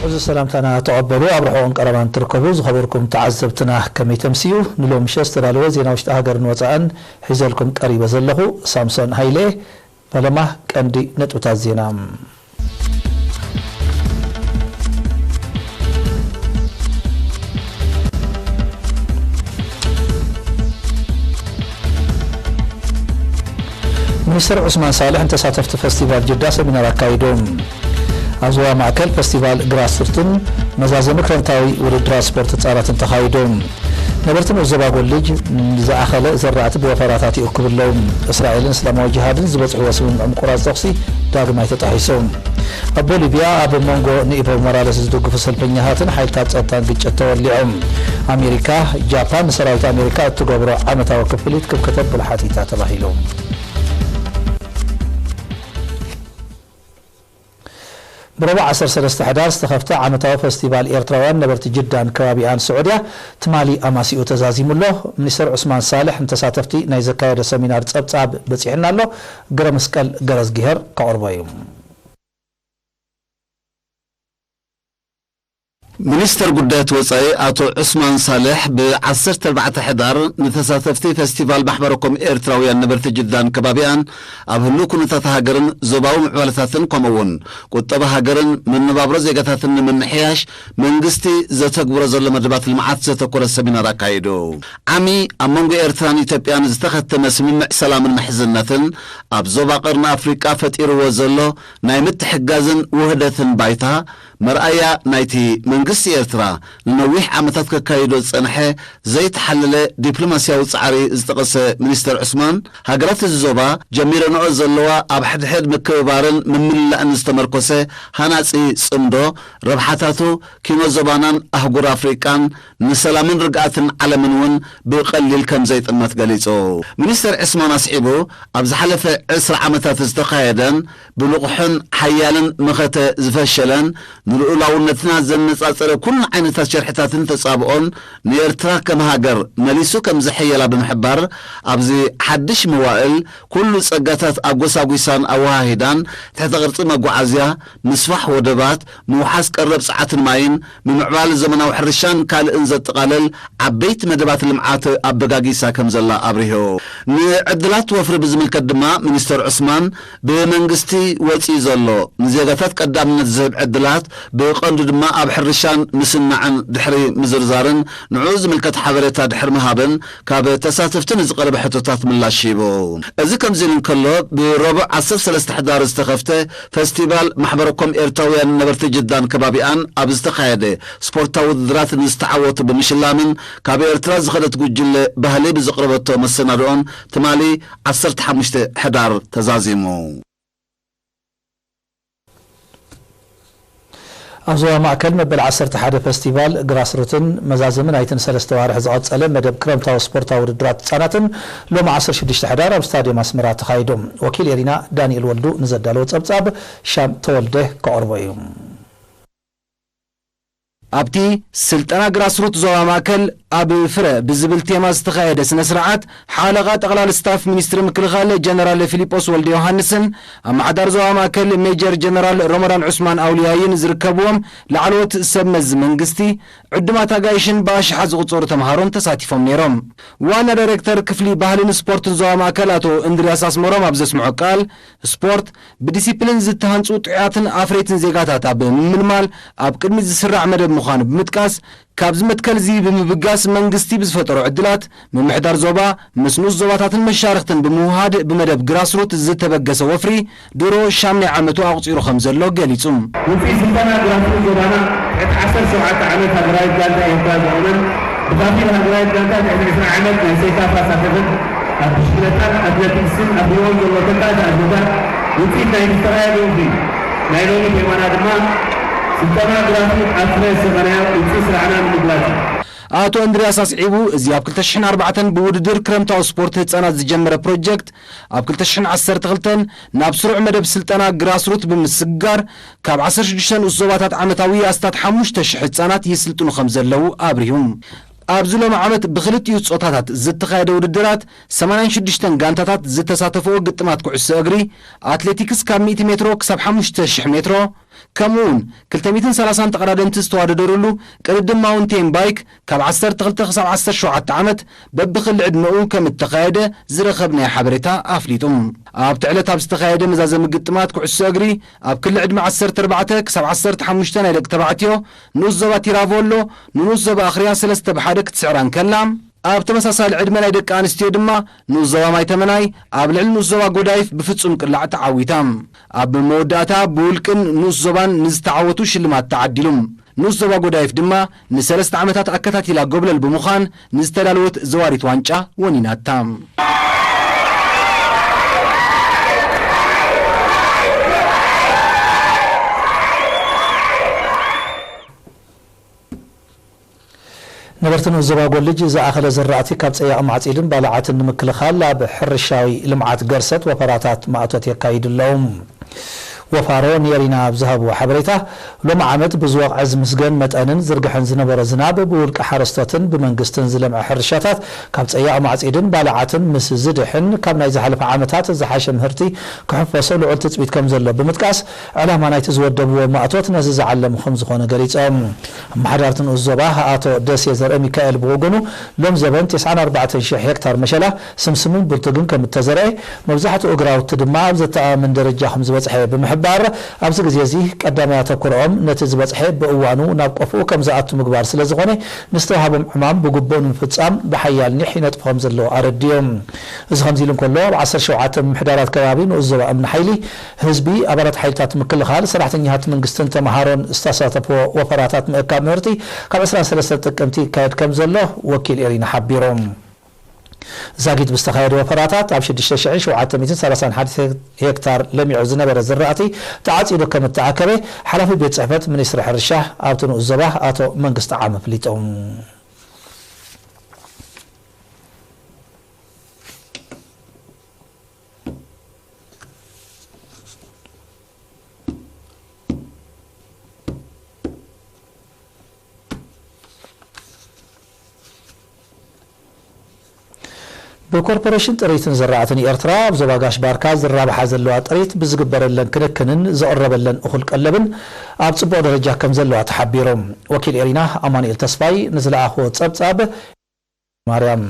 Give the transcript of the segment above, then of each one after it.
እዚ ሰላምታና ተቐበሉ። ኣብ ርሑቕን ቀረባን ትርከቡ ዝኸበርኩም ተዓዘብትና፣ ከመይ ተምስዩ? ንሎሚ ምሸት ዝተዳለወ ዜና ውሽጢ ሃገርን ወጻእን ሒዘልኩም ቀሪበ ዘለኹ ሳምሶን ሃይለ። ፈለማ ቀንዲ ነጥብታት ዜና። ሚኒስትር ዑስማን ሳልሕ ንተሳተፍቲ ፈስቲቫል ጅዳ ሰሚናር ኣካይዶም። ኣብ ዞባ ማእከል ፈስቲቫል ግራስሩትን መዛዘሚ ክረምታዊ ውድድራት ስፖርት ህጻናትን ተኻይዶም። ነበርቲ ንኡስ ዞባ ጎልጅ ንዝኣኸለ ዘራእቲ ብወፈራታት ይእክቡ ኣለዉ። እስራኤልን እስላማዊ ጅሃድን ዝበጽሕዎ ስምምዕ ምቁራጽ ተኹሲ ዳግማይ ተጣሒሱ። ኣብ ቦሊቪያ ኣብ መንጎ ንኢቮ ሞራለስ ዝድግፉ ሰልፈኛታትን ሓይልታት ጸጥታን ግጭት ተወሊዑ። ኣሜሪካ፣ ጃፓን ንሰራዊት ኣሜሪካ እትገብሮ ዓመታዊ ክፍሊት ክብ ከተብሎ ሓቲታ ተባሂሉ። ብረቡዕ ዓሰርተ ሰለስተ ሕዳር ዝተኸፍተ ዓመታዊ ፈስቲቫል ኤርትራውያን ነበርቲ ጅዳን ከባቢኣን ስዑድያ ትማሊ ኣማሲኡ ተዛዚሙ ኣሎ። ሚኒስተር ዑስማን ሳልሕ ንተሳተፍቲ ናይ ዘካየዶ ሰሚናር ጸብጻብ በጺሑና ኣሎ። ገረመስቀል ገረዝጊሄር ከቕርቦ እዩ። ሚኒስተር ጉዳያት ወጻኢ ኣቶ ዑስማን ሳልሕ ብ ዓሰርተ ኣርባዕተ ሕዳር ንተሳተፍቲ ፈስቲቫል ማሕበረ ኮም ኤርትራውያን ነበርቲ ጅዳን ከባቢኣን ኣብ ህሉው ኩነታት ሃገርን ዞባዊ ምዕባለታትን ከምኡ እውን ቁጠባ ሃገርን መነባብሮ ዜጋታትን ንምምሕያሽ መንግስቲ ዘተግብሮ ዘሎ መደባት ልምዓት ዘተኮረ ሰሚናር ኣካይዱ። ዓሚ ኣብ መንጎ ኤርትራን ኢትዮጵያን ዝተኸተመ ስምምዕ ሰላምን ምሕዝነትን ኣብ ዞባ ቀርኒ ኣፍሪቃ ፈጢርዎ ዘሎ ናይ ምትሕግጋዝን ውህደትን ባይታ መርኣያ ናይቲ መንግስቲ ኤርትራ ንነዊሕ ዓመታት ከካይዶ ዝጸንሐ ዘይተሓለለ ዲፕሎማስያዊ ጻዕሪ ዝጠቐሰ ሚኒስተር ዑስማን፣ ሃገራት እዚ ዞባ ጀሚረንኦ ዘለዋ ኣብ ሕድሕድ ምክብባርን ምምልላእን ዝተመርኮሰ ሃናጺ ጽምዶ፣ ረብሓታቱ ኪኖ ዞባናን ኣህጉር ኣፍሪቃን ንሰላምን ርግኣትን ዓለምን እውን ብቐሊል ከም ዘይጥመት ገሊጹ። ሚኒስተር ዑስማን ኣስዒቡ፣ ኣብ ዝሓለፈ ዕስራ ዓመታት ዝተኻየደን ብንቑሕን ሓያልን መኸተ ዝፈሸለን ንልኡላውነትና ዘነጻጸረ ኩሉ ዓይነታት ሸርሕታትን ተጻብኦን ንኤርትራ ከም ሃገር መሊሱ ከም ዘሐየላ ብምሕባር፣ ኣብዚ ሓድሽ መዋእል ኩሉ ጸጋታት ኣጎሳጒሳን ኣወሃሂዳን ትሕተ ቅርጺ መጓዓዝያ፣ ምስፋሕ ወደባት፣ ምውሓስ ቀረብ ጸዓትን ማይን፣ ምምዕባል ዘመናዊ ሕርሻን ካልእን ዘጠቓልል ዓበይቲ መደባት ልምዓት ኣበጋጊሳ ከም ዘላ ኣብሪሁ። ንዕድላት ወፍሪ ብዝምልከት ድማ ሚኒስተር ዑስማን፣ ብመንግስቲ ወጺኡ ዘሎ ንዜጋታት ቀዳምነት ዝህብ ዕድላት ብቐንዱ ድማ ኣብ ሕርሻን ምስናዕን ድሕሪ ምዝርዛርን ንዕኡ ዝምልከት ሓበሬታ ድሕሪ ምሃብን ካብ ተሳተፍቲ ንዝቐረበ ሕቶታት ምላሽ ሂቡ። እዚ ከምዚ ኢሉ እንከሎ፣ ብረቡዕ ዓሰርተ ሰለስተ ሕዳር ዝተኸፍተ ፈስቲቫል ማሕበረ ኮም ኤርትራውያን ነበርቲ ጅዳን ከባቢኣን ኣብ ዝተኻየደ ስፖርታዊ ውድድራት ንዝተዓወቱ ብምሽላምን ካብ ኤርትራ ዝኸደት ጉጅለ ባህሊ ብዘቕረበቶ መሰናድኦን ትማሊ ዓሰርተ ሓሙሽተ ሕዳር ተዛዚሙ። ኣብ ዞባ ማእከል መበል ዓሰርተ ሓደ ፈስቲቫል ግራስሩትን መዛዘሚ ናይትን ሰለስተ ዋርሕ ዝቐጸለ መደብ ክረምታዊ ስፖርታዊ ውድድራት ህጻናትን ሎሚ ዓሰርተ ሽዱሽተ ሕዳር ኣብ ስታድየም ኣስመራ ተኻይዱ። ወኪል ኤሪና ዳንኤል ወልዱ ንዘዳለዎ ጸብጻብ ሻም ተወልደ ከቕርቦ እዩ። ኣብቲ ስልጠና ግራስሩት ዞባ ማእከል ኣብ ፍረ ብዝብል ቴማ ዝተኻየደ ስነ ስርዓት ሓለቓ ጠቕላሊ ስታፍ ሚኒስትሪ ምክልኻል ጀነራል ፊሊጶስ ወልደ ዮሃንስን ኣመሓዳሪ ዞባ ማእከል ሜጀር ጀነራል ሮሞዳን ዑስማን ኣውልያይን ዝርከብዎም ላዕለዎት ሰብ መዚ መንግስቲ፣ ዕዱማት ኣጋይሽን ብኣሽሓት ዝቑጸሩ ተምሃሮን ተሳቲፎም ነይሮም። ዋና ዳይሬክተር ክፍሊ ባህልን ስፖርትን ዞባ ማእከል ኣቶ እንድርያስ ኣስመሮም ኣብ ዘስምዖ ቃል፣ ስፖርት ብዲሲፕሊን ዝተሃንጹ ጥዑያትን ኣፍረይትን ዜጋታት ኣብ ምምልማል ኣብ ቅድሚት ዝስራዕ መደብ ምዃኑ ብምጥቃስ፣ ካብዚ መትከል እዚ ብምብጋስ መንግስቲ ብዝፈጠሮ ዕድላት ምምሕዳር ዞባ ምስ ንኡስ ዞባታትን መሻርኽትን ብምውሃድ ብመደብ ግራስሩት ዝተበገሰ ወፍሪ ድሮ ሻምናይ ዓመቱ ኣቑጺሩ ከም ዘሎ ገሊጹ። ውፅኢት ስልጠና ግራስሩት ዞባና ትሕቲ ዓሰርተ ሸውዓተ ዓመት ሃገራዊት ጋንታ ኤርትራ ዝኾነን ብኻፊል ሃገራዊት ጋንታ ትሕቲ ዕስራ ዓመት ናይ ሴካፋ ሳተፈን ኣብ ብሽክለታን ኣትለቲክስን ኣፍሪዎም ዘሎ ተካእቲ ኣትለታት ውፅኢት ናይ ምስተኻየደ ወፍሪ ናይ ሎሚ ቴማና ድማ ስልጠና ግራስሩት ኣብ ፍረ ዝተፈነያ ውፅኢት ስራሕና ንምግላፅ እዩ። ኣቶ እንድርያስ ኣስዒቡ፣ እዚ ኣብ ክልተ ሽሕን ኣርባዕተን ብውድድር ክረምታዊ ስፖርት ህጻናት ዝጀመረ ፕሮጀክት፣ ኣብ ክልተ ሽሕን ዓሰርተ ክልተን ናብ ስሩዕ መደብ ስልጠና ግራስሩት ብምስግጋር፣ ካብ ዓሰርተ ሽዱሽተ ንኡስ ዞባታት ዓመታዊ ኣስታት ሓሙሽተ ሽሕ ህጻናት ይስልጥኑ ከም ዘለዉ ኣብሪሁ። ኣብዚ ሎሚ ዓመት ብክልቲኡ ጾታታት ዝተኻየደ ውድድራት፣ ሰማንያን ሽዱሽተን ጋንታታት ዝተሳተፍኦ ግጥማት ኩዕሶ እግሪ፣ ኣትሌቲክስ ካብ ሚእቲ ሜትሮ ክሳብ ሓሙሽተ ሽሕ ሜትሮ፣ ከምኡ እውን ክልተ ሚእትን ሰላሳን ተቐዳደምቲ ዝተዋደደሩሉ ቅድድም ማውንቴን ባይክ፣ ካብ ዓሰርተ ክልተ ክሳብ ዓሰርተ ሸውዓተ ዓመት በብክሊ ዕድመኡ ከም እተኻየደ ዝረኸብናዮ ሓበሬታ ኣፍሊጡ። ኣብቲ ዕለት ኣብ ዝተኻየደ መዛዘሚ ግጥማት ኩዕሶ እግሪ፣ ኣብ ክሊ ዕድመ ዓሰርተ ኣርባዕተ ክሳብ ዓሰርተ ሓሙሽተ ናይ ደቂ ተባዕትዮ፣ ንኡስ ዞባ ቲራቮሎ ንንኡስ ዞባ ኣኽርያ ሰለስተ ብ ሓደ ክትስዕራ እንከላ፣ ኣብ ተመሳሳሊ ዕድመ ናይ ደቂ ኣንስትዮ ድማ ንኡስ ዞባ ማይተመናይ ኣብ ልዕሊ ንኡስ ዞባ ጎዳይፍ ብፍጹም ቅላዕ ተዓዊታ። ኣብ መወዳእታ ብውልቅን ንኡስ ዞባን ንዝተዓወቱ ሽልማት ተዓዲሉ። ንኡስ ዞባ ጎዳይፍ ድማ ንሰለስተ ዓመታት ኣከታቲላ ጎብለል ብምዃን ንዝተዳለወት ዘዋሪት ዋንጫ ወኒናታ። ነበርቲ ንኡስ ዞባ ጎልጅ ዝኣኸለ ዝራእቲ ካብ ጸያቕ ማዕጺድን ባልዓትን ንምክልኻል ኣብ ሕርሻዊ ልምዓት ገርሰት ወፈራታት ማእቶት የካይዱ ኣለዉ። ወፋሮ ኔሪና ኣብ ዝሃብዎ ሓበሬታ፣ ሎሚ ዓመት ብዝወቕዐ ዝምስገን መጠንን ዝርግሐን ዝነበረ ዝናብ ብውልቂ ሓረስቶትን ብመንግስትን ዝለምዐ ሕርሻታት ካብ ጸያቕ ማዕጺድን ባልዓትን ምስ ዝድሕን፣ ካብ ናይ ዝሓለፈ ዓመታት ዝሓሸ ምህርቲ ክሕፈሶ ልዑል ትጽቢት ከም ዘሎ ብምጥቃስ፣ ዕላማ ናይቲ ዝወደብዎ ማእቶት ነዚ ዝዓለመ ከም ዝኾነ ገሊጾም። ኣመሓዳርቲ ንኡስ ዞባ ኣቶ ደሴ ዘርአ ሚካኤል ብወገኑ፣ ሎም ዘበን ተስዓን ኣርባዕተን ሽሕ ሄክታር መሸላ፣ ስምስምን ብርቱግን ከም እተዘርአ፣ መብዛሕትኡ ግራውቲ ድማ ኣብ ዘተኣማምን ደረጃ ከም ዝበጽሐ ብምሕባር፣ ኣብዚ ግዜ እዚ ቀዳማይ ኣተኩሮኦም ነቲ ዝበጽሐ ብእዋኑ ናብ ቆፎኡ ከም ዝኣቱ ምግባር ስለ ዝኾነ፣ ንዝተዋህቦም ዕማም ብግቡእ ንምፍጻም ብሓያል ኒሕ ይነጥፉ ከም ዘለዉ ኣረዲኦም። እዚ ከምዚ ኢሉ እንከሎ፣ ኣብ ዓሰርተ ሸውዓተ ምምሕዳራት ከባቢ ንኡስ ዞባ እምኒ ሓይሊ፣ ህዝቢ፣ ኣባላት ሓይልታት ምክልኻል፣ ሰራሕተኛታት መንግስትን ተምሃሮን ዝተሳተፍዎ ወፈራታት ምእካብ ምህርቲ ካብ ዕስራን ሰለስተን ጥቅምቲ ይካየድ ከም ዘሎ ወኪል ኤሪና ሓቢሮም። ዛጊት ብዝተኻየደ ወፈራታት ኣብ ሽዱሽተ ሽሕን ሸውዓተ ሚእትን ሰላሳን ሓደ ሄክታር ለሚዑ ዝነበረ ዝራእቲ ተዓጺዱ ከም እተኣከበ ሓላፊ ቤት ጽሕፈት ሚኒስትሪ ሕርሻ ኣብቲ ንኡስ ዞባ ኣቶ መንግስቲ ዓም ኣፍሊጦም። ብኮርፖሬሽን ጥሪትን ዝራእትን ኤርትራ ኣብ ዞባ ጋሽ ባርካ ዝራብሓ ዘለዋ ጥሪት ብዝግበረለን ክንክንን ዝቕረበለን እኹል ቀለብን ኣብ ጽቡቕ ደረጃ ከም ዘለዋ ተሓቢሩ። ወኪል ኤሪና ኣማኑኤል ተስፋይ ንዝለኣኽዎ ጸብጻብ ማርያም።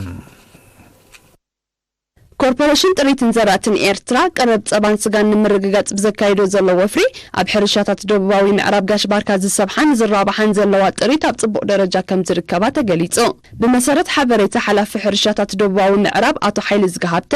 ኮርፖሬሽን ጥሪትን ዘራእትን ኤርትራ፣ ቀረብ ጸባን ስጋን ንምርግጋጽ ብዘካይዶ ዘሎ ወፍሪ፣ ኣብ ሕርሻታት ደቡባዊ ምዕራብ ጋሽ ባርካ ዝሰብሓን ዝራብሓን ዘለዋ ጥሪት ኣብ ጽቡቕ ደረጃ ከም ዝርከባ ተገሊጹ። ብመሰረት ሓበሬታ ሓላፊ ሕርሻታት ደቡባዊ ምዕራብ ኣቶ ሓይሊ ዝገሃብተ፣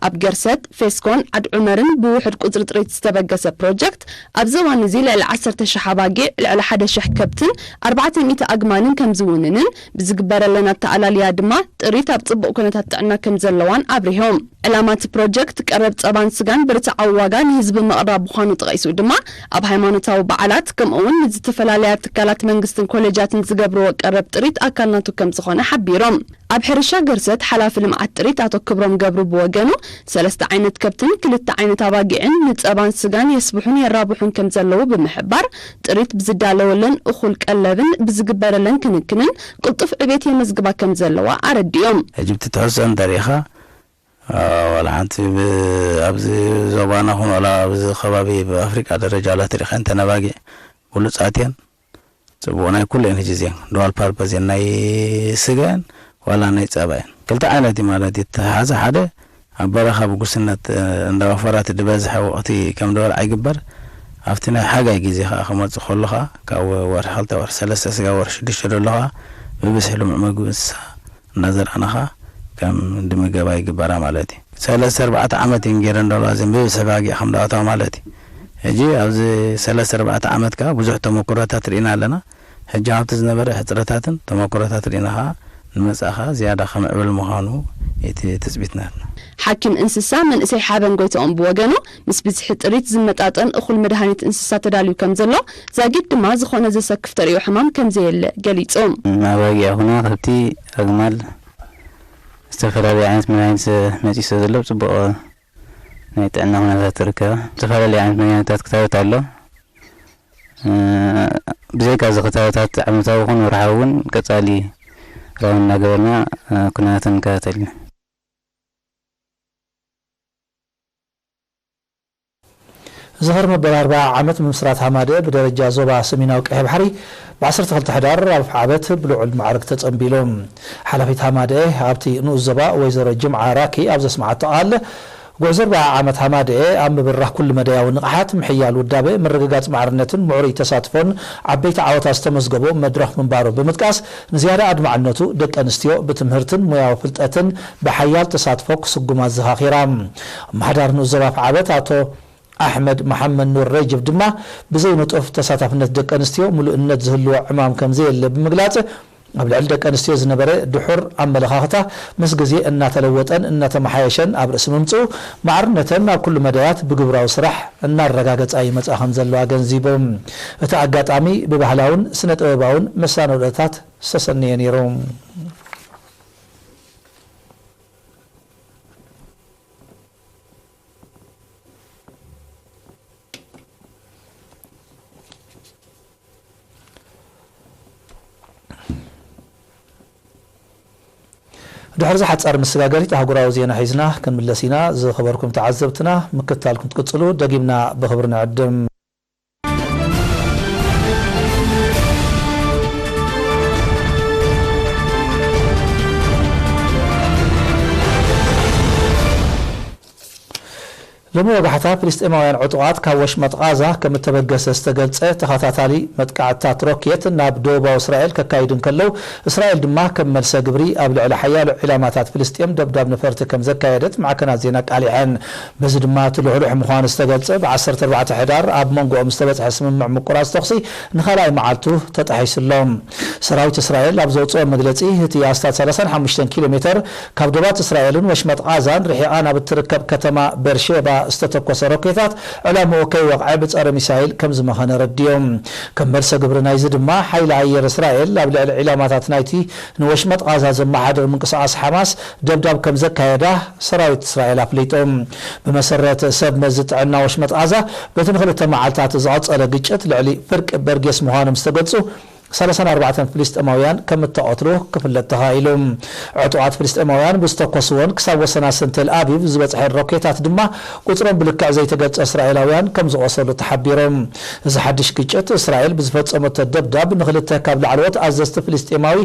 ኣብ ገርሰት፣ ፌስኮን ዓድ ዑመርን ብውሑድ ቁጽሪ ጥሪት ዝተበገሰ ፕሮጀክት፣ ኣብዚ እዋን እዚ ልዕሊ ዓሰርተ ሽሕ ኣባጊዕ፣ ልዕሊ ሓደ ሽሕ ከብትን ኣርባዕተ ሚእቲ ኣግማልን ከም ዝውንንን፣ ብዝግበረለን ኣተኣላልያ ድማ ጥሪት ኣብ ጽቡቕ ኩነታት ጥዕና ከም ዘለዋን ኣብሪሆም። ዕላማ እቲ ፕሮጀክት ቀረብ ጸባን ስጋን ብርትዓዊ ዋጋ ንህዝቢ ምቕራብ ምዃኑ ጠቒሱ ድማ፣ ኣብ ሃይማኖታዊ በዓላት ከምኡ እውን ንዝተፈላለያ ትካላት መንግስትን ኮሌጃትን ዝገብርዎ ቀረብ ጥሪት ኣካል ናቱ ከም ዝኾነ ሓቢሮም። ኣብ ሕርሻ ገርሰት ሓላፊ ልምዓት ጥሪት ኣቶ ክብሮም ገብሩ ብወገኑ፣ ሰለስተ ዓይነት ከብትን ክልተ ዓይነት ኣባጊዕን ንጸባን ስጋን የስብሑን የራብሑን ከም ዘለዉ ብምሕባር፣ ጥሪት ብዝዳለወለን እኹል ቀለብን ብዝግበረለን ክንክንን ቅልጡፍ ዕቤት የመዝግባ ከም ዘለዋ ኣረዲኦም። ሕጂ ብቲ ትሕዝቶ እንተሪኢኻ፣ አ፣ ዋላ ሓንቲ ብ-፣ ኣብዚ ዞባና ኹን ዋላ ኣብዚ ከባቢ ብኣፍሪቃ ደረጃ ዋላ ትሪኢኻ እንተ ነባጊዕ ብሉጻት እየን። ጽቡቕ ናይ ኩለን ሕጂ እዚአን ዱዋል ፐርፐዝ እየን፣ ናይ ስጋ እየን ዋላ ናይ ጸባ እየን። ክልተ ዓይነት እዩ ማለት እዩ። እቲ ሓዚ ሓደ ኣብ በረኻ ብጉስነት፣ እ፣ እንዳ ወፈራት ዝበዝሐ ወቕቲ ከም ደበልዓ ይግበር። ኣብቲ ናይ ሓጋይ ግዜ ኸኣ ክመጽእ ከሎ ኸኣ ካብ ወርሒ ክልተ፣ ወርሒ ሰለስተ፣ ስጋብ ወርሒ ሽዱሽተ ዘሎ ኸኣ ብብዝሒ ልሙዕ መግቢ እንስሳ እናዘርኣና ኸኣ ከም ድምገባ ይግበራ ማለት እዩ። ሰለስተ ኣርባዕተ ዓመት እየን ገይረን ዘለዋ እዘን ብብዝሒ ባጊዕ ከም ዝኣተዋ ማለት እዩ። ሕጂ ኣብዚ ሰለስተ ኣርባዕተ ዓመት ከኣ ብዙሕ ተመኩሮታት ርኢና ኣለና። ሕጂ ኣብቲ ዝነበረ ሕጽረታትን ተመኩሮታት ርኢና ከኣ ንመጻኢ ከኣ ዝያዳ ከምዕብል ምዃኑ እቲ ትጽቢት ናትና። ሓኪም እንስሳ መንእሰይ ሓበን ጎይትኦም ብወገኑ፣ ምስ ብዝሒ ጥሪት ዝመጣጠን እኹል መድሃኒት እንስሳ ተዳልዩ ከም ዘሎ፣ ዛጊድ ድማ ዝኾነ ዘሰክፍ ተርእዮ ሕማም ከም ዘየለ ገሊጹ። ንኣባጊዕ ይኹና ከብቲ፣ ኣግማል፣ ዝተፈላለዩ ዓይነት መድሃኒት መጺኡ ስለ ዘሎ ብጽቡቕ ናይ ጥዕና ኩነታት ትርከባ። ዝተፈላለዩ ዓይነት መድሃኒታት ክታበት ኣሎ። ብዘይካ እዚ ክታበታት ዓመታዊ ይኹን ወርሓዊ እውን ቀጻሊ ራውን እናገበርና ኩነታተን ንከታተል ኢና። ዝኽሪ መበል ኣርብዓ ዓመት ምምስራት ሃማደኤ ብደረጃ ዞባ ሰሜናዊ ቀይሕ ባሕሪ ብ ዓሰርተ ክልተ ሕዳር ኣብ ዓበት ብልዑል ማዕርግ ተጸንቢሉ። ሓላፊት ሃማደኤ ኣብቲ ንኡስ ዞባ ወይዘሮ ጅምዓ ራኪ ኣብ ዘስምዓቶ ቃል፣ ጉዕዞ ኣርብዓ ዓመት ሃማደኤ ኣብ ምብራኽ ኩሉ መዳያዊ ንቕሓት፣ ምሕያል ውዳበ፣ ምርግጋጽ ማዕርነትን ምዕሩይ ተሳትፎን ዓበይቲ ዓወታት ዝተመዝገቦ መድረኽ ምንባሩ ብምጥቃስ፣ ንዝያዳ ኣድማዕነቱ ደቂ ኣንስትዮ ብትምህርትን ሞያዊ ፍልጠትን ብሓያል ተሳትፎ ክስጉማ ኣዘኻኺራ። ኣመሓዳሪ ንኡስ ዞባ ኣፍዓበት ኣቶ ኣሕመድ መሓመድ ኑር ረጅብ ድማ፣ ብዘይ ንጡፍ ተሳታፍነት ደቂ ኣንስትዮ ምሉእነት ዝህልዎ ዕማም ከም ዘየለ ብምግላጽ፣ ኣብ ልዕሊ ደቂ ኣንስትዮ ዝነበረ ድሑር ኣመለኻኽታ ምስ ግዜ እናተለወጠን እናተመሓየሸን ኣብ ርእሲ ምምጽኡ፣ ማዕርነተን ኣብ ኩሉ መዳያት ብግብራዊ ስራሕ እናረጋገጻ ይመጽኣ ከም ዘሎ ኣገንዚቡ። እቲ ኣጋጣሚ ብባህላውን ስነ ጥበባውን መሰናዶታት ዝተሰነየ ነይሩ። ድሕሪ እዚ ሓጻር ምስጋገሪት ኣህጉራዊ ዜና ሒዝና ክንምለስ ኢና። ዝኸበርኩም ተዓዘብትና፣ ምክትታልኩም ትቅጽሉ ደጊምና ብኽብሪ ንዕድም። ሎሚ ወጋሕታ፣ ፍልስጤማውያን ዕጡቓት ካብ ወሽመጥ ቓዛ ከም እተበገሰ ዝተገልጸ ተኸታታሊ መጥቃዕትታት ሮኬት ናብ ደቡባዊ እስራኤል ከካይዱ እንከለዉ፣ እስራኤል ድማ ከም መልሰ ግብሪ ኣብ ልዕሊ ሓያሎ ዒላማታት ፍልስጤም ደብዳብ ነፈርቲ ከም ዘካየደት ማዕከናት ዜና ኣቃሊዐን። በዚ ድማ እቲ ልሕሉሕ ምዃኑ ዝተገልጸ ብ ዓሰርተ ኣርባዕተ ሕዳር ኣብ መንጎኦም ዝተበጽሐ ስምምዕ ምቁራጽ ተኹሲ ንኻልኣይ መዓልቱ ተጣሒሱ ኣሎ። ሰራዊት እስራኤል ኣብ ዘውጽኦ መግለጺ፣ እቲ ኣስታት ሰላሳን ሓሙሽተን ኪሎ ሜተር ካብ ዶባት እስራኤልን ወሽመጥ ቓዛን ርሒቓ ናብ እትርከብ ከተማ ቤርሼባ ዝተተኮሰ ሮኬታት፣ ዕላምኡ ከይወቕዐ ብጸረ ሚሳይል ከም ዝመኸነ ረዲዮም። ከም መልሰ ግብሪ ናይዚ ድማ፣ ሓይሊ ኣየር እስራኤል ኣብ ልዕሊ ዒላማታት ናይቲ ንወሽመጥ ቓዛ ዘመሓድር ምንቅስቓስ ሓማስ ደብዳብ ከም ዘካየዳ ሰራዊት እስራኤል ኣፍሊጡ። ብመሰረት ሰብ መዚ ጥዕና ወሽመጥ ቓዛ፣ በቲ ንክልተ መዓልታት ዝቐጸለ ግጭት ልዕሊ ፍርቂ በርጌስ ምዃኖም ዝተገልጹ ሰላሳን ኣርባዕተን ፍልስጤማውያን ከም እተቐትሉ ክፍለጥ ተኻኢሉ። ዕጡቓት ፍልስጤማውያን ብዝተኮስዎን ክሳብ ወሰናስን ቴል ኣቪቭ ዝበጽሐን ሮኬታት ድማ፣ ቁጽሮም ብልክዕ ዘይተገልጸ እስራኤላውያን ከም ዝቖሰሉ ተሓቢሩ። እዚ ሓድሽ ግጭት፣ እስራኤል ብዝፈጸመቶ ደብዳብ ንኽልተ ካብ ላዕለዎት ኣዘዝቲ ፍልስጤማዊ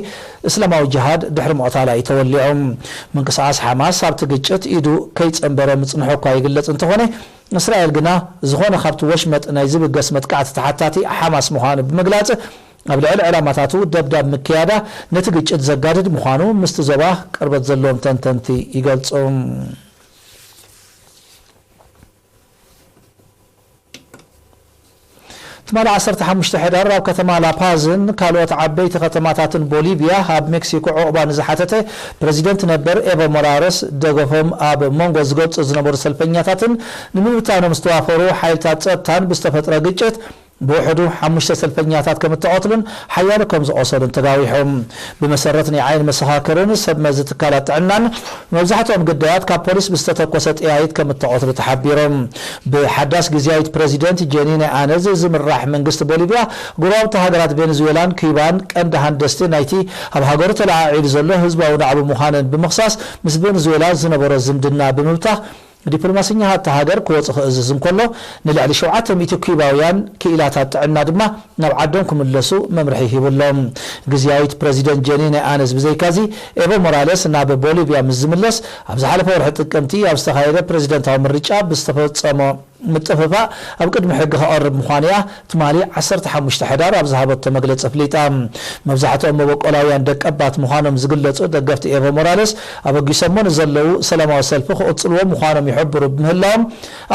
እስላማዊ ጅሃድ ድሕሪ ምቕታላ እዩ ተወሊዑ። ምንቅስቓስ ሓማስ ኣብቲ ግጭት ኢዱ ከይጸንበረ ምጽንሑ እኳ ይግለጽ እንተኾነ፣ እስራኤል ግና፣ ዝኾነ ካብቲ ወሽመጥ ናይ ዝብገስ መጥቃዕቲ ተሓታቲ ሓማስ ምዃኑ ብምግላጽ፣ ኣብ ልዕሊ ዕላማታቱ ደብዳብ ምክያዳ ነቲ ግጭት ዘጋድድ ምዃኑ ምስቲ ዞባ ቅርበት ዘለዎም ተንተንቲ ይገልጹ። ትማሊ ዓሰርተ ሓሙሽተ ሕዳር ኣብ ከተማ ላፓዝን ካልኦት ዓበይቲ ከተማታትን ቦሊቪያ ኣብ ሜክሲኮ ዑቕባ ንዝሓተተ ፕረዚደንት ነበር ኤቮ ሞራለስ ደገፎም ኣብ መንጎ ዝገልጹ ዝነበሩ ሰልፈኛታትን ንምብታኖም ዝተዋፈሩ ሓይልታት ጸጥታን ብዝተፈጥረ ግጭት ብውሕዱ ሓሙሽተ ሰልፈኛታት ከም እተቐትሉን ሓያሎ ከም ዝቖሰሉን ተጋዊሑ። ብመሰረት ናይ ዓይኒ መሰኻክርን ሰብ መዚ ትካላት ጥዕናን፣ መብዛሕትኦም ግዳያት ካብ ፖሊስ ብዝተተኮሰ ጠያይት ከም እተቐትሉ ተሓቢሩ። ብሓዳስ ግዝያዊት ፕረዚደንት ጀኒነ ኣነዝ ዝምራሕ መንግስቲ ቦሊቪያ፣ ጎረባብቲ ሃገራት ቬኔዙዌላን ኪዩባን ቀንዲ ሃንደስቲ ናይቲ ኣብ ሃገሩ ተለዓዒሉ ዘሎ ህዝባዊ ናዕቢ ምዃነን ብምኽሳስ፣ ምስ ቬኔዙዌላ ዝነበሮ ዝምድና ብምብታኽ፣ ዲፕሎማሰኛታት እታ ሃገር ክወጹ ክእዝዝ እንከሎ፣ ንልዕሊ ሸውዓተ ሚእቲ ኪዩባውያን ክኢላታት ጥዕና ድማ ናብ ዓዶም ክምለሱ መምርሒ ሂቡ ኣሎ። ግዝያዊት ፕረዚደንት ጀኒነ ኣነዝ ብዘይካዚ፣ ኤቮ ሞራለስ ናብ ቦሊቪያ ምስ ዝምለስ፣ ኣብ ዝሓለፈ ወርሒ ጥቅምቲ ኣብ ዝተኻየደ ፕረዚደንታዊ ምርጫ ብዝተፈጸሞ ምጥፍፋእ ኣብ ቅድሚ ሕጊ ክቐርብ ምዃኑ እያ ትማሊ ዓሰርተ ሓሙሽተ ሕዳር ኣብ ዝሃበቶ መግለጺ ኣፍሊጣ። መብዛሕትኦም መበቆላውያን ደቀባት ምዃኖም ዝግለጹ ደገፍቲ ኤቮ ሞራለስ፣ ኣበጊሶሞ ንዘለዉ ሰላማዊ ሰልፊ ክቕጽልዎ ምዃኖም ይሕብሩ ብምህላዎም፣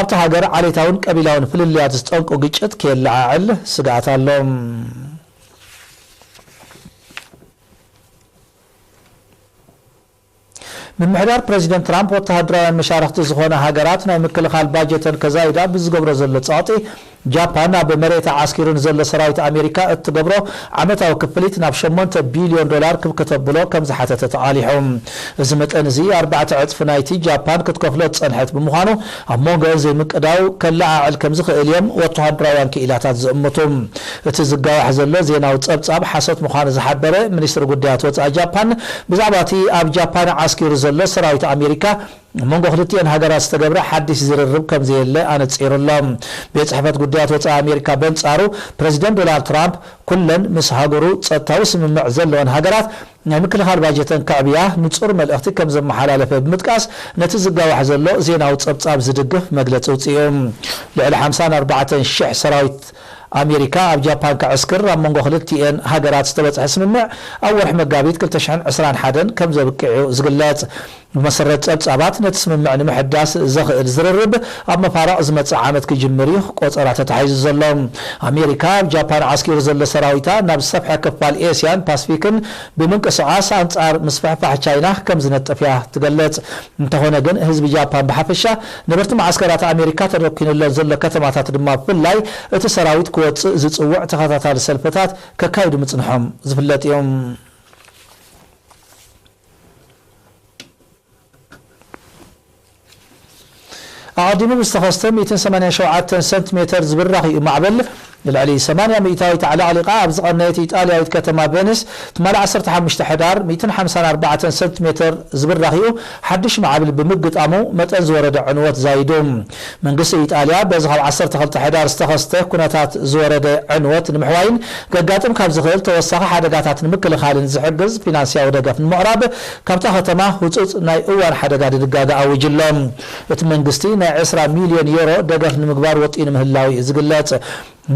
ኣብታ ሃገር ዓሌታውን ቀቢላውን ፍልልያት ዝጠንቁ ግጭት ከየለዓዕል ስግኣት ኣሎ። ምምሕዳር ፕረዚደንት ትራምፕ፣ ወተሃደራውያን መሻርኽቲ ዝኾና ሃገራት ናይ ምክልኻል ባጀተን ከዛይዳ ብዝገብሮ ዘሎ ጸቕጢ፣ ጃፓን ኣብ መሬታ ዓስኪሩ ንዘሎ ሰራዊት ኣሜሪካ እትገብሮ ዓመታዊ ክፍሊት ናብ ሸሞንተ ቢልዮን ዶላር ክብ ከተብሎ ከም ዝሓተተ ተቓሊሑ። እዚ መጠን እዚ ኣርባዕተ ዕጽፊ ናይቲ ጃፓን ክትከፍሎ ዝጸንሐት ብምዃኑ፣ ኣብ መንጎ ዘይምቅዳው ከለዓዕል ከም ዝኽእል እዮም ወተሃደራውያን ክኢላታት ዝእምቱ። እቲ ዝጋዋሕ ዘሎ ዜናዊ ጸብጻብ ሓሶት ምዃኑ ዝሓበረ ሚኒስትሪ ጉዳያት ወጻኢ ጃፓን፣ ብዛዕባ እቲ ኣብ ጃፓን ዓስኪሩ ዘሎ ሰራዊት ኣሜሪካ፣ ኣብ መንጎ ክልቲኤን ሃገራት ዝተገብረ ሓድሽ ዝርርብ ከም ዘየለ ኣነጺሩ ኣሎ። ቤት ጽሕፈት ጉዳያት ወጻኢ ኣሜሪካ በንጻሩ፣ ፕረዚደንት ዶናልድ ትራምፕ፣ ኩለን ምስ ሃገሩ ጸጥታዊ ስምምዕ ዘለወን ሃገራት ናይ ምክልኻል ባጀተን ከዕብያ ንጹር መልእኽቲ ከም ዘመሓላለፈ ብምጥቃስ፣ ነቲ ዝጋዋሕ ዘሎ ዜናዊ ጸብጻብ ዝድግፍ መግለጺ ኣውጺኡ። ልዕሊ ሓምሳን ኣርባዕተን ሽሕ ሰራዊት ኣሜሪካ ኣብ ጃፓን ከዕስክር ኣብ መንጎ ክልቲኤን ሃገራት ዝተበጽሐ ስምምዕ፣ ኣብ ወርሒ መጋቢት ክልተ ሽሕን ዕስራን ሓደን ከም ዘብቅዕ እዩ ዝግለጽ። ብመሰረት ጸብጻባት፣ ነቲ ስምምዕ ንምሕዳስ ዘኽእል ዝርርብ ኣብ መፋርቕ ዝመጽእ ዓመት ክጅምር እዩ ቆጸራ ተታሒዙ ዘሎ። ኣሜሪካ ኣብ ጃፓን ዓስኪሩ ዘሎ ሰራዊታ ናብ ዝሰፍሐ ክፋል ኤስያን ፓስፊክን ብምንቅስቓስ፣ ኣንጻር ምስፍሕፋሕ ቻይና ከም ዝነጥፍ እያ ትገልጽ። እንተኾነ ግን፣ ህዝቢ ጃፓን ብሓፈሻ፣ ነበርቲ መዓስከራት ኣሜሪካ ተደኲንለን ዘሎ ከተማታት ድማ ብፍላይ፣ እቲ ሰራዊት ክወጽእ ዝጽውዕ ተኸታታሊ ሰልፍታት ከካይዱ ምጽንሖም ዝፍለጥ እዩ። ኣቐዲሙ ብዝተኸስተ ሚእትን ሰማንያን ሸውዓተን ሰንቲሜተር ዝብራኽ እዩ ማዕበል፣ ልዕሊ ሰማንያ ሚእታዊት ኣዕለቕሊቓ ኣብ ዝቐነየት ኢጣልያዊት ከተማ ቬኒስ፣ ትማሊ ዓሰርተ ሓሙሽተ ሕዳር፣ ሚእትን ሓምሳን ኣርባዕተን ሰንቲሜተር ዝብራኽ እዩ ሓድሽ ማዕበል ብምግጣሙ፣ መጠን ዝወረደ ዕንወት ዛይዱ። መንግስቲ ኢጣልያ፣ በዚ ካብ ዓሰርተ ክልተ ሕዳር ዝተኸስተ ኩነታት ዝወረደ ዕንወት ንምሕዋይን ከጋጥም ካብ ዝኽእል ተወሳኺ ሓደጋታት ንምክልኻልን ዝሕግዝ ፊናንስያዊ ደገፍ ንምቕራብ፣ ካብታ ከተማ ህጹጽ ናይ እዋን ሓደጋ ድንጋገ ኣዊጁ ኣሎ። እቲ መንግስቲ ናይ ዕስራ ሚልዮን ዩሮ ደገፍ ንምግባር ወጢኑ ምህላው እዩ ዝግለጽ።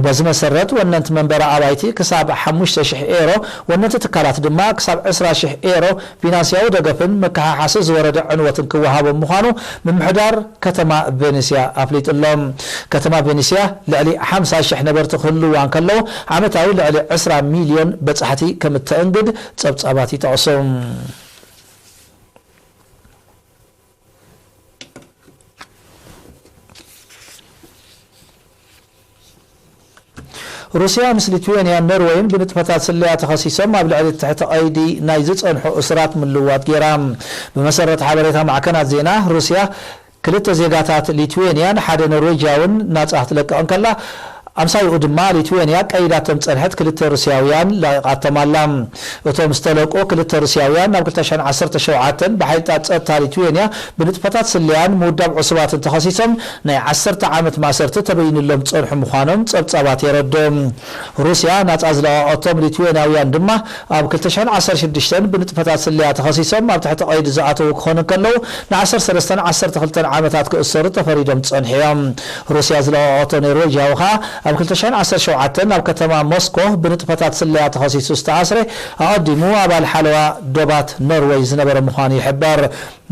በዚ መሰረት፣ ወነንቲ መንበሪ ኣባይቲ ክሳብ ሓሙሽተ ሽሕ ኤሮ፣ ወነንቲ ትካላት ድማ ክሳብ ዕስራ ሽሕ ኤሮ ፊናንስያዊ ደገፍን መከሓሓሲ ዝወረደ ዕንወትን ክወሃቦም ምዃኑ ምምሕዳር ከተማ ቬኒስያ ኣፍሊጡ ኣሎ። ከተማ ቬኒስያ ልዕሊ ሓምሳ ሽሕ ነበርቲ ክህልዋ እንከለዉ፣ ዓመታዊ ልዕሊ ዕስራ ሚልዮን በጻሕቲ ከም እተእንግድ ጸብጻባት ይጠቕሱ። ሩስያ ምስ ሊትዌንያን ኖርወይን ብንጥፈታት ስለያ ተኸሲሶም ኣብ ልዕሊ ትሕቲ ቀይዲ ናይ ዝጸንሑ እሱራት ምልውዋጥ ገይራ። ብመሰረት ሓበሬታ ማዕከናት ዜና፣ ሩስያ ክልተ ዜጋታት ሊትዌንያን ሓደ ኖርዌጃውን ናጻ ክትለቅቕ እንከላ፣ ኣምሳይኡ ድማ ሊትዌንያ ቀይዳቶም ዝጸንሐት ክልተ ሩስያውያን ለቒቓቶም ኣላ። እቶም ዝተለቁ ክልተ ሩስያውያን፣ ናብ ክልተ ሽሕን ዓሰርተ ሸውዓተን ብሓይልታት ጸጥታ ሊትዌንያ ብንጥፈታት ስለያን ምውዳብ ዕሱባትን ተኸሲሶም ናይ ዓሰርተ ዓመት ማእሰርቲ ተበይንሎም ዝጸንሑ ምዃኖም ጸብጻባት የረድኡ። ሩስያ ናጻ ዝለቐቐቶም ሊትዌንያውያን ድማ፣ ኣብ ክልተ ሽሕን ዓሰርተ ሽዱሽተን ብንጥፈታት ስለያ ተኸሲሶም ኣብ ትሕቲ ቀይዲ ዝኣተዉ ክኾኑ እንከለዉ፣ ን ዓሰርተ ሰለስተን ዓሰርተ ክልተን ዓመታት ክእሰሩ ተፈሪዶም ዝጸንሑ እዮም። ሩስያ ዝለቐቐቶ ኖርዌጃዊ ኸኣ፣ ኣብ ክልተ ሽሕን ዓሰርተ ሸውዓተን ኣብ ከተማ ሞስኮ ብንጥፈታት ስለያ ተኸሲሱ ዝተኣስረ፣ ኣቐዲሙ ኣባል ሓለዋ ዶባት ኖርወይ ዝነበረ ምዃኑ ይሕበር።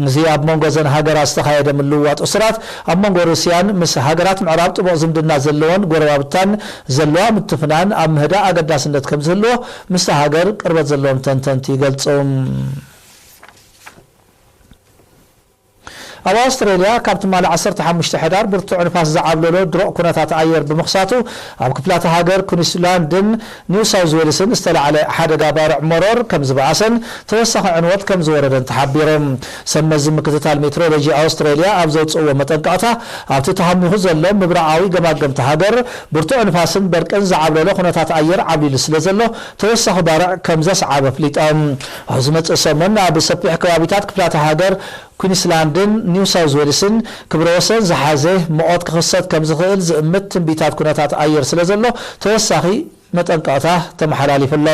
እዚ ኣብ መንጎ እዘን ሃገራት ዝተኻየደ ምልውዋጥ እሱራት፣ ኣብ መንጎ ሩስያን ምስ ሃገራት ምዕራብ ጥቡቕ ዝምድና ዘለወን ጎረባብታን ዘለዋ ምትፍናን ኣብ ምህዳእ ኣገዳስነት ከም ዝህልዎ፣ ምስታ ሃገር ቅርበት ዘለዎም ተንተንቲ ይገልጹ። ኣብ ኣውስትራልያ፣ ካብ ትማሊ ዓሰርተ ሓሙሽተ ሕዳር ብርቱዕ ንፋስ ዝዓብለሎ ድሩቕ ኩነታት ኣየር ብምኽሳቱ፣ ኣብ ክፍላተ ሃገር ኩንስላንድን ኒው ሳውዝ ዌልስን ዝተላዕለ ሓደጋ ባርዕ መሮር ከም ዝበኣሰን ተወሳኺ ዕንወት ከም ዝወረደን ተሓቢሩ። ሰብ መዚ ምክትታል ሜትሮሎጂ ኣውስትራልያ ኣብ ዘውፅእዎ መጠንቀቕታ፣ ኣብቲ ተሃሚኹ ዘሎ ምብራቓዊ ገማገምቲ ሃገር፣ ብርቱዕ ንፋስን በርቅን ዝዓብለሎ ኩነታት ኣየር ዓብሊሉ ስለ ዘሎ፣ ተወሳኺ ባርዕ ከም ዘስዓበ ኣፍሊጦም። ኣብ ዝመጽእ ሰሙን፣ ኣብ ሰፊሕ ከባቢታት ክፍላተ ሃገር ኩንስላንድን ኒው ሳውዝ ዌልስን ክብረ ወሰን ዝሓዘ ሙቐት ክኽሰት ከም ዝኽእል ዝእምት ትንቢታት ኩነታት ኣየር ስለ ዘሎ፣ ተወሳኺ መጠንቀቕታ ተመሓላሊፉ ኣሎ።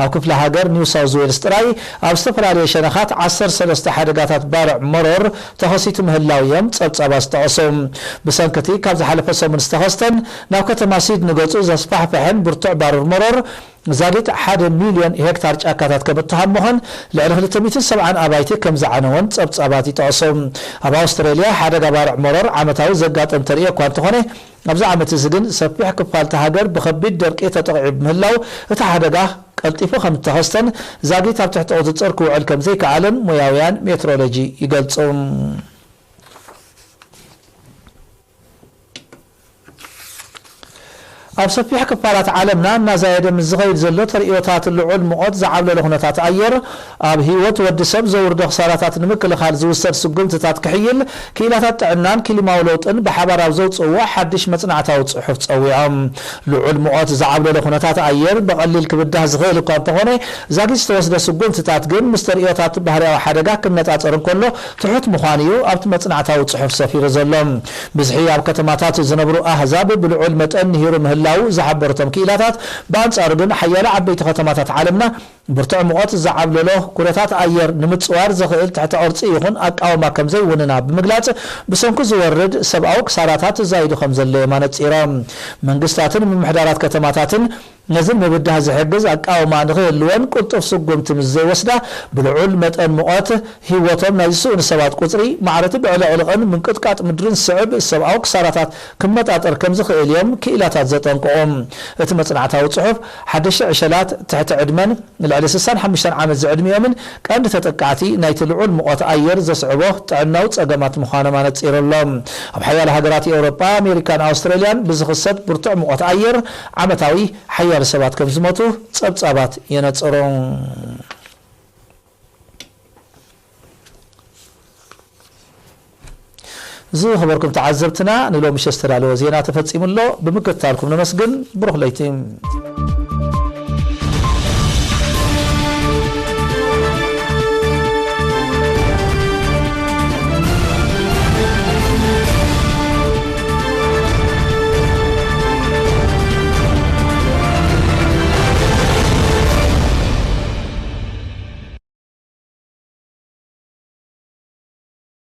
ኣብ ክፍለ ሃገር ኒው ሳውዝ ዌልስ ጥራይ፣ ኣብ ዝተፈላለየ ሸነኻት ዓሰርተ ሰለስተ ሓደጋታት ባርዕ መሮር ተኸሲቱ ምህላው እዮም ጸብጻባት ዝጠቐሱ። ብሰንኪ እቲ ካብ ዝሓለፈ ሰሙን ዝተኸስተን ናብ ከተማ ሲድኒ ገጹ ዘስፋሕፈሐን ብርቱዕ ባርዕ መሮር፣ ዛጊት ሓደ ሚልዮን ሄክታር ጫካታት ከም እተሃመኸን ልዕሊ ክልተ ሚእትን ሰብዓን ኣባይቲ ከም ዝዓነወን ጸብጻባት ይጠቕሱ። ኣብ ኣውስትራልያ፣ ሓደጋ ባርዕ መሮር ዓመታዊ ዘጋጥም ተርእዮ እኳ እንተኾነ፣ ኣብዚ ዓመት እዚ ግን ሰፊሕ ክፋል እታ ሃገር ብኸቢድ ደርቂ ተጠቒዑ ብምህላው፣ እቲ ሓደጋ ቀልጢፉ ከም እተኸስተን ዛጊት ኣብ ትሕቲ ቁጽጽር ክውዕል ከም ዘይከኣለን ሞያውያን ሜትሮሎጂ ይገልጹ። ኣብ ሰፊሕ ክፋላት ዓለምና እናዛየደ ምስ ዝኸይድ ዘሎ ተርእዮታት ልዑል ሙቐት ዝዓብለለ ኩነታት ኣየር፣ ኣብ ህይወት ወዲ ሰብ ዘውርዶ ክሳራታት ንምክልኻል ዝውሰድ ስጉምትታት ክሕይል ክኢላታት ጥዕናን ክሊማዊ ለውጥን ብሓባር ኣብ ዘውፅእዎ ሓድሽ መፅናዕታዊ ፅሑፍ ፀዊዖም። ልዑል ሙቐት ዝዓብለለ ኩነታት ኣየር ብቐሊል ክብዳህ ዝኽእል እኳ እንተኾነ፣ ዛጊት ዝተወስደ ስጉምትታት ግን ምስ ተርእዮታት ባህርያዊ ሓደጋ ክነፃፀር እንከሎ ትሑት ምዃኑ እዩ ኣብቲ መፅናዕታዊ ፅሑፍ ሰፊሩ ዘሎ። ብዝሒ ኣብ ከተማታት ዝነብሩ ኣህዛብ ብልዑል መጠን ንሂሩ ምህላዉ ዝሓበሩ እቶም ክኢላታት፣ ብኣንጻሩ ግን ሓያለ ዓበይቲ ከተማታት ዓለምና ብርቱዕ ሙቐት ዝዓብለሎ ኩነታት ኣየር ንምጽዋር ዘኽእል ትሕተ ቅርጺ ይኹን ኣቃውማ ከም ዘይውንና ብምግላጽ፣ ብሰንኩ ዝወርድ ሰብኣዊ ክሳራታት ዛይዱ ከም ዘሎ እዮም ኣነጺሮም። መንግስታትን ምምሕዳራት ከተማታትን ነዚ ንምብዳህ ዝሕግዝ ኣቃውማ ንኽህልወን ቅልጡፍ ስጉምቲ ምስ ዘይወስዳ፣ ብልዑል መጠን ሙቐት ህይወቶም ናይ ዝስእኑ ሰባት ቁጽሪ፣ ማዕረቲ ብዕልቕልቕን ምንቅጥቃጥ ምድርን ዝስዕብ ሰብኣዊ ክሳራታት ክመጣጠር ከም ዝኽእል እዮም ክኢላታት ዘጠንቅቑ። እቲ መጽናዕታዊ ጽሑፍ፣ ሓደሽተ ዕሸላት ትሕቲ ዕድመን ልዕሊ ስሳን ሓሙሽተን ዓመት ዝዕድሚኦምን ቀንዲ ተጠቃዕቲ ናይቲ ልዑል ሙቐት ኣየር ዘስዕቦ ጥዕናዊ ጸገማት ምዃኖም ኣነጺሩ ኣሎ። ኣብ ሓያለ ሃገራት ኤውሮጳ፣ ኣሜሪካን ኣውስትራልያን ብዝኽሰት ብርቱዕ ሙቐት ኣየር ዓመታዊ ሓያለ ሰባት ከም ዝሞቱ ጸብጻባት የነጽሩ። ዝኸበርኩም ተዓዘብትና፣ ንሎሚ ምሸት ዝተዳለወ ዜና ተፈጺሙ ኣሎ። ብምክትታልኩም ነመስግን። ብሩኽ ለይቲ።